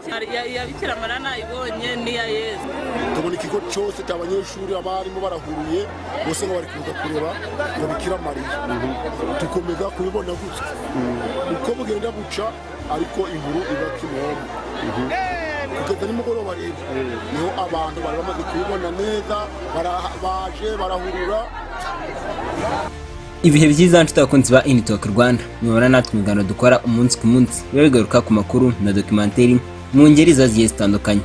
Iya Bikira Mariya nayibonye n'iya Yezu. Tubona ikigo cyose cy'abanyeshuri, abarimu barahuruye bose ngo bari kuza kureba ngo Bikira Mariya. Dukomeza kubibona gutyo uko bugenda buca, ariko inkuru iba kimomo kugeza nimugoroba. Rero niho abantu bari bamaze kubibona neza, baje barahurura. Ibihe byiza, nshuti abakunzi ba Intalk Rwanda. Mubona natwe ibiganiro dukora umunsi ku munsi biba bigaruka ku makuru na documentary mu ngeri zigiye zitandukanye.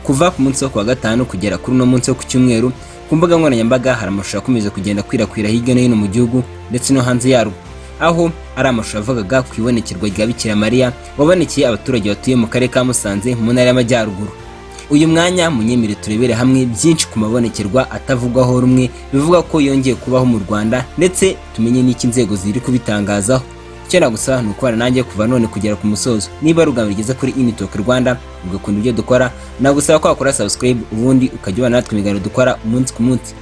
Kuva ku munsi wo kuwa gatanu kugera kuri uno munsi wo ku cyumweru, ku mbuga nkoranyambaga hari amashusho akomeza kugenda akwirakwira hirya no hino mu gihugu ndetse no hanze yarwo, aho ari amashusho avugaga ku ibonekerwa rya Bikira Mariya wabonekeye abaturage batuye mu karere ka Musanze mu ntara y'Amajyaruguru. Uyu mwanya munyemere turebere hamwe byinshi ku mabonekerwa atavugwaho rumwe bivuga ko yongeye kubaho mu Rwanda, ndetse tumenye n'iki inzego ziri kubitangazaho. Icyo nagusaba ni ukubana nanjye kuva none kugera ku musozo. Niba ari ubwa mbere ugeze kuri Intalk Rwanda, ugakunda ibyo dukora, nagusaba ko wakora subscribe, ubundi ukajya ubana natwe ibiganiro dukora umunsi ku munsi.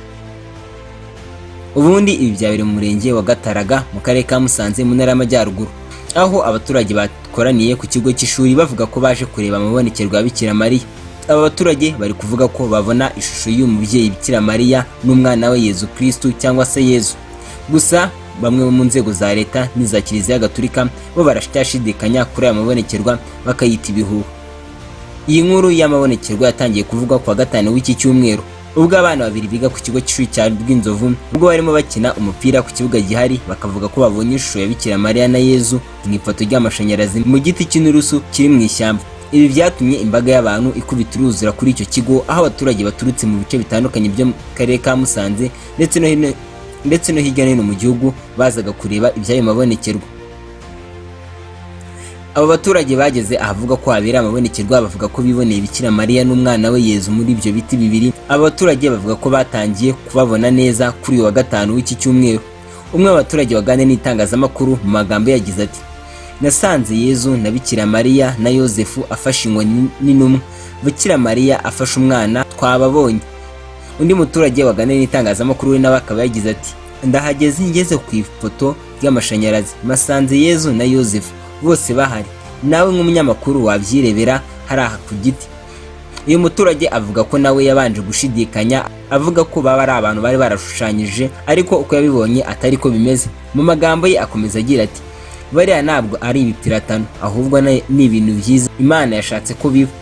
Ubundi ibi byabereye mu murenge wa Gataraga mu karere ka Musanze mu ntara y'Amajyaruguru, aho abaturage bakoraniye ku kigo cy'ishuri bavuga ko baje kureba amabonekerwa ya Bikira Mariya. Aba baturage bari kuvuga ko babona ishusho y'uyu mubyeyi Bikira Mariya n'umwana we Yezu Kristu cyangwa se Yezu. Gusa bamwe mu nzego za leta n'iza Kiliziya Gatulika bo baracyashidikanya kuri aya mabonekerwa, bakayita ibihuha. Iyi nkuru y'amabonekerwa yatangiye kuvugwa kuwa gatanu w'iki cyumweru, ubwo abana babiri biga ku kigo cy'ishuri cya Rwinzovu, ubwo barimo bakina umupira ku kibuga gihari, bakavuga ko babonye ishusho ya Bikira Mariya na Yezu mu ipoto ry'amashanyarazi mu giti cy'inturusu kiri mu ishyamba. Ibi byatumye imbaga y'abantu ikubita uruzura kuri icyo kigo, aho abaturage baturutse mu bice bitandukanye byo mu karere ka Musanze ndetse no hirya no hino mu gihugu bazaga kureba iby'ayo mabonekerwa. Abo baturage bageze ahavuga ko habera amabonekerwa bavuga ko biboneye Bikira Mariya n'umwana we Yezu muri ibyo biti bibiri. Aba baturage bavuga ko batangiye kubabona neza kuri uyu wa gatanu w'iki cyumweru. Umwe mu baturage waganiriye n'itangazamakuru mu magambo yagize ati: "Nasanze Yezu na Bikira Mariya na Yozefu afashe inkoni n'intumwa, Bikira Mariya afashe umwana, twababonye." Undi muturage waganiriye n'itangazamakuru we nawe akaba yagize ati: "Ndahageze, ngeze ku ipoto ry'amashanyarazi masanze Yezu na Yozefu bose bahari, nawe nk'umunyamakuru wabyirebera hari aha ku giti." Uyu muturage avuga ko nawe yabanje gushidikanya, avuga ko baba ari abantu bari barashushanyije, ariko uko yabibonye atari ko bimeze. Mu magambo ye akomeza agira ati: "Bariya ntabwo ari ibipiratano, ahubwo ni ibintu byiza Imana yashatse ko biba."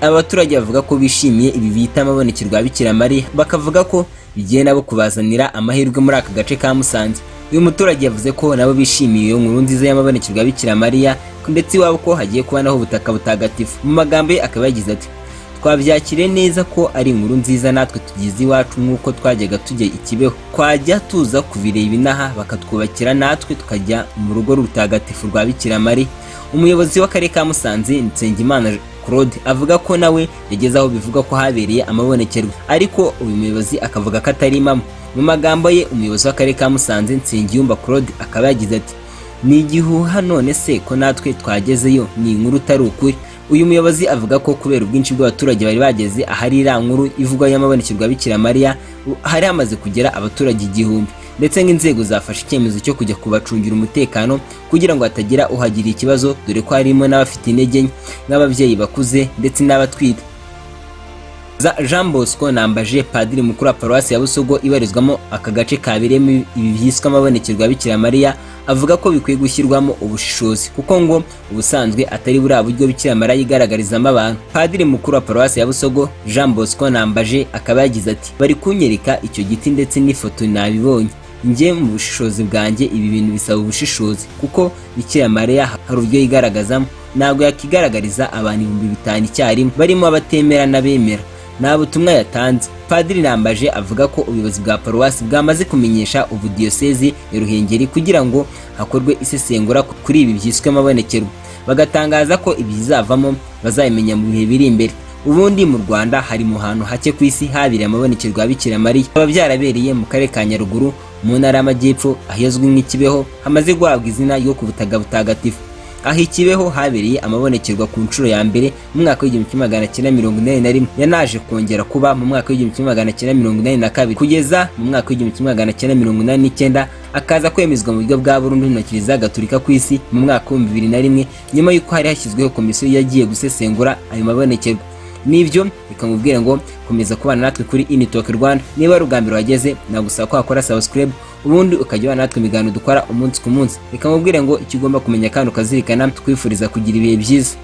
Aba baturage bavuga ko bishimiye ibi bita amabonekerwa ya Bikira Mariya, bakavuga ko bigiye nabo kubazanira amahirwe muri aka gace ka Musanze. Uyu muturage yavuze ko nabo bishimiye iyo nkuru nziza y'amabonekerwa ya Bikira Mariya, ndetse iwabo ko hagiye kuba naho ubutaka butagatifu. Mu magambo ye akaba yagize ati: "Twabyakiriye neza ko ari inkuru nziza, natwe tugize iwacu nk'uko twajyaga tujya i Kibeho, twajya tuza kubireba inaha, bakatwubakira natwe tukajya mu rugo rutagatifu rwa Bikira Mariya." Umuyobozi w'akarere ka Musanze, Nsengimana Claude, avuga ko nawe yageze aho bivuga ko habereye amabonekerwa, ariko uyu muyobozi akavuga ko atari impamo. Mu magambo ye, umuyobozi w'akarere ka Musanze, Nsengiyumva Claude, akaba yagize ati: "Ni igihuha, none se ko natwe twagezeyo? Ni inkuru itari ukuri." Uyu muyobozi avuga ko kubera ubwinshi bw'abaturage bari bageze ahari iriya nkuru ivugwa y'amabonekerwa ya Bikira Mariya, hari hamaze kugera abaturage 1000, ndetse nk'inzego zafashe icyemezo cyo kujya kubacungira umutekano kugira ngo hatagira uhagira ikibazo, dore ko harimo n'abafite intege nke nk'ababyeyi bakuze ndetse n'abatwite. Jean Bosco Nambaje, padiri mukuru wa paruwasi ya Busogo ibarizwamo aka gace kabereyemo ibi byiswe amabonekerwa ya Bikira Mariya, avuga ko bikwiye gushyirwamo ubushishozi, kuko ngo ubusanzwe atari buriya buryo Bikira Mariya yigaragarizamo abantu. Padiri mukuru wa paruwasi ya Busogo, Jean Bosco Nambaje, akaba yagize ati: "Bari kunyereka icyo giti ndetse n'ifoto nabibonye. Njye mu bushishozi bwanjye, ibi bintu bisaba ubushishozi, kuko Bikira Mariya hari uburyo yigaragazamo. Ntabwo yakigaragariza abantu 5000 icyarimwe, barimo abatemera n'abemera." Nta butumwa yatanze. Padiri Nambaje avuga ko ubuyobozi bwa paruwasi bwamaze kumenyesha ubu diyosezi ya Ruhengeri kugira ngo hakorwe isesengura kuri ibi byiswe amabonekerwa, bagatangaza ko ibizavamo bazabimenya mu bihe biri imbere. Ubundi mu Rwanda hari mu hantu hake ku isi habereye amabonekerwa ya Bikira Mariya, bikaba byarabereye mu karere ka Nyaruguru mu ntara y'Amajyepfo ahazwi nk'i Kibeho, hamaze guhabwa izina ryo ku butaka butagatifu. Aho i Kibeho habereye amabonekerwa ku nshuro ya mbere mu mwaka w'1981, yanaje kongera kuba mu mwaka w'1982 kugeza mu mwaka w'1989, akaza kwemezwa mu buryo bwa burundu na Kiliziya Gatolika ku isi mu mwaka w'2001, nyuma y'uko hari hashyizweho komisiyo yagiye gusesengura ayo mabonekerwa. Nibyo, bikamubwira ngo komeza kubana natwe kuri Intalk Rwanda. Niba ari ubwa mbere wageze, nagusaba ko wakora subscribe, ubundi ukajya ubana natwe ibiganiro dukora umunsi ku munsi. Bikamubwira ngo icyo ugomba kumenya kandi ukazirikana, twifuriza kugira ibihe byiza.